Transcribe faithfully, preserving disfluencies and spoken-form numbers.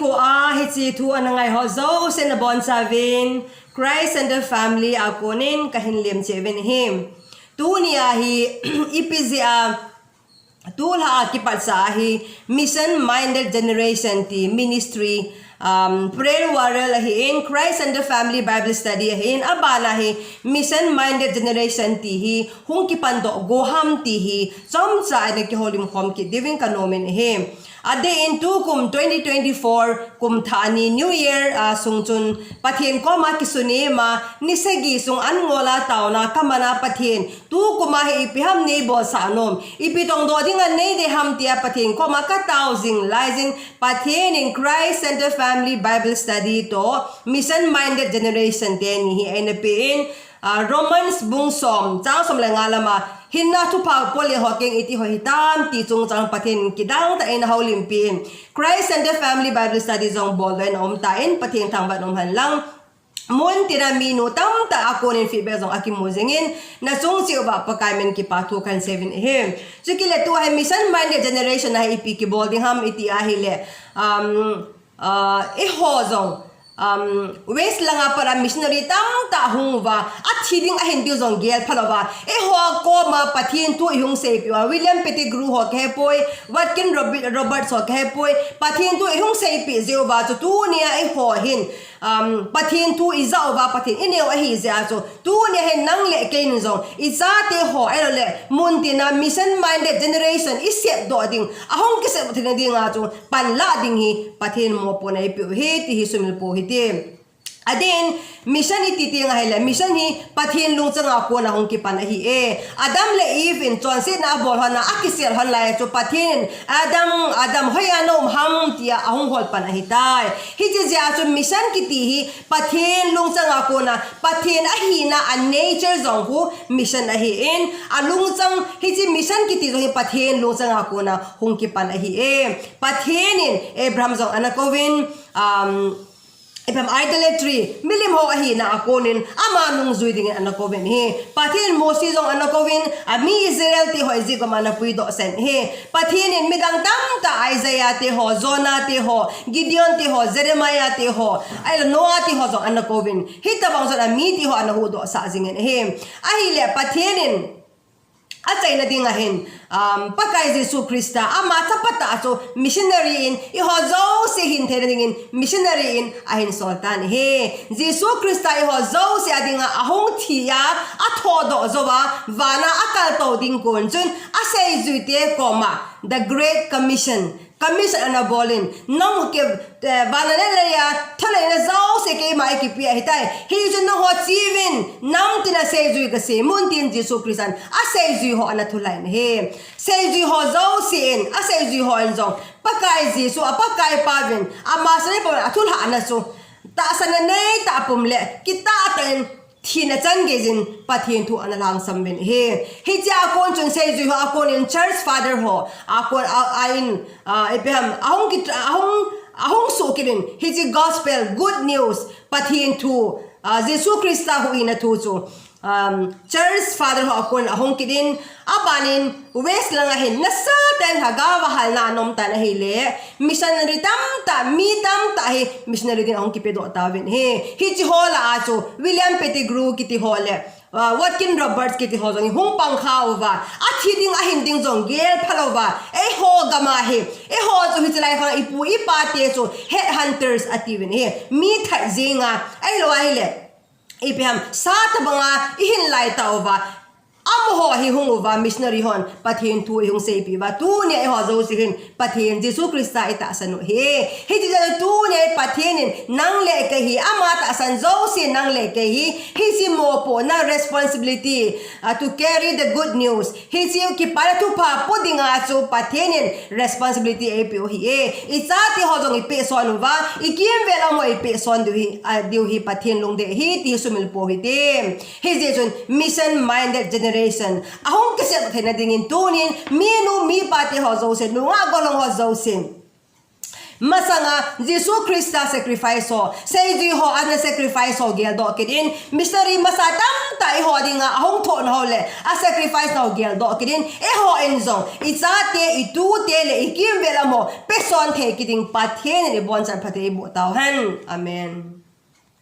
Tua hiche thu ana ngai ho jouse nabonchauvin Christ Center family a konin kahin lemcheh uvin ahi. Tunia hi ipi jeh a tulha a kipat sa ahi, Mission Minded Generation ti ministry, um, prayer warrior ahin, Christ Center Family Bible Study ahin, abana hi Mission Minded Generation ti hi hung kipan doh go ham ti hi chomcha ana kihoulim khom kit diuvin kanomin ahi. Adeh in tukum twenty twenty-four kum thani New Year a sung chun Pathen koma kisunema, ni sagi sung an ngol a taona kamana Pathen, tukum a hi ipi ham neibolsah nom, ipi tongdoh dinga neidei ham tia Pathen koma katao jing laijin, Pathen in Christ Center Family Bible Study toh Mission Minded Generation teni hi eina pen, ah, Romans bung som, chang som le nga lama, hinna thupha pole ho keng iti ho hitam ti chungchang Pathen kidang tah in eina houlimpi in, Christ Center Family Bible Study jong boldoh in aumtan, Pathen thangvah in umhen lang. Muntina minu tamtah a konin feedback jong akimu jingin, nachung cheh uva Pakai min kipathu kahin seiuvin ahi. Chukit le tua hi Mission Minded Generation a hi ipi kibol ding ham iti ahile, um, ah, eiho jong, um, West langa pat a missionary tamtah hung uva, athi ding ahin diu jong gel phalouva, eiho koma Pathen thu ihung seipeh uva, William Pettigrew ho kahepoi, Watkin Robi-, Roberts ho kahepoi, Pathen thu ihung seipeh jeh uva chu tunia eiho hin, um, Pathen thu ijah uva Pathen ineo ahi jeh a chu, tunia hin nang le kei in jong ichate ho ahilouleh muntina Mission Minded Generation isepdoh ding, ahung kisepdoh theina dinga chu panlah ding hi Pathen mopohna eipeh u ahi ti hi sumil pou hite. Adeh in, mission iti teng ahile, mission hi Pathen lungchanga kona hung kipan ahi e. Adam le Eve in chonsetna abol lhon a, akisel lhon lai chu Pathen in, Adam, Adam, hoiya naum ham tia ahung hol pan ahitai. Hiche jeh a chu mission kiti hi Pathen lungchanga kona, Pathen ahina a nature jong khu mission ahin, alungchang hiche mission kiti jong hi Pathen lungchanga kona hung kipan ahi e. Pathen in Abraham jong ana kouvin, um, Abraham idolatry, milim ho ahina a konin, ama nungjui dingin ana kouvin ahi. Pathen in Mose jong ana kouvin, ami Israel te ho Egypt gam a ana puidoh sen ahi. Pathen in midang tamtah Isaiah te ho, Jonah te ho, Gideon te ho, Jeremiah te ho, ahilou Noah te ho jong ana kouvin. Hitobang jong ami te ho ana huhdohsah jingin ahi. Ahile Pathen in achaina dinga hin, um, Pakai Jesu Christa ama chapa tah chu missionary in eiho jouse hin theina dingin missionary in ahin sol tan ahi. Jesu Christa eiho jouse a dinga ahung thi a, athodoh jouva, vana akaltou ding kon chun, aseijuite koma, The Great Commission, commission ana bolin, nang ke, eh, vana le leiya, thulhuhna jouse keima eikipeh ahitai. Hichun nangho cheuvin, namtin aseijui kasei, muntin Jesu Christan aseijui ho ana thulhuh in ahi. Seijui ho jousen, aseijui hon jong, Pakai Jesu, a Pakai pauvin, ama seijuipa athulhuhna chu, tahsanna neitah pum le, kitah tah in, thina chan geijin Pathen thu ana lhangsam uvin ahi. Hichea kon chun seijui ho a konin church father ho a kon a, a in, a, ipi ham, ahung kit, ahung, ahung sohkit in, hiche gospel, good news, Pathen thu, a, Jesu Christa huhhingna thu chu, um, church father ho a kon ahung kit in, abanin, West langa hin nasatah in lhagao a halna ana um tan ahile, missionary tamtah, mi tamtah hi missionary din ahung kipedoh tauvin ahi. Hiche ho lah a chu William Pettigrew kiti ho le, uh, Watkin Roberts kiti ho jong hi hung pang khauva, athi ding ahin ding jong gel phalouva, eiho gam a hi, eiho chu hiche lai khang ipu ipa te chu headhunters atiuvin ahi, mi thai jinga, ahilou ahile, ipi ham, sa tobanga ihin lai tauva, amaho hi hung uva, missionary hon Pathen thu ihung seipeh uva, tunia eiho jouse hin Pathen Jesu Christa itahsan u ahi. Hiche jeh a tunia Pathen in nang le kei hi, ama tahsan jouse nang le kei hi, hiche mopohna responsibility, uh, to carry the good news. Hiche kipana thupha po dinga chu Pathen in responsibility eipeh u ahi e. Ichate ho jong ipehson uva, ikimvel a mo ipehson diu hi, a, diu hi Pathen lungdei ahi ti hi sumil pou hite. Hijeh chun mission minded generation ahung kisel theina dingin tunin minu mipa te ho jousen, nungah gollhang ho jousen, Masanga Jesu Christa sacrifice ho, seijui ho ana sacrifice ho geldoh kit in, missionary masa tamtah eiho dinga ahung thohna ho le a sacrifice na ho geldoh kit in, eiho in jong ichate, itute le ikimvel amaho peson thei kit ding Pathen in ibonchauvin phatthei eiboh tauhen. Amen.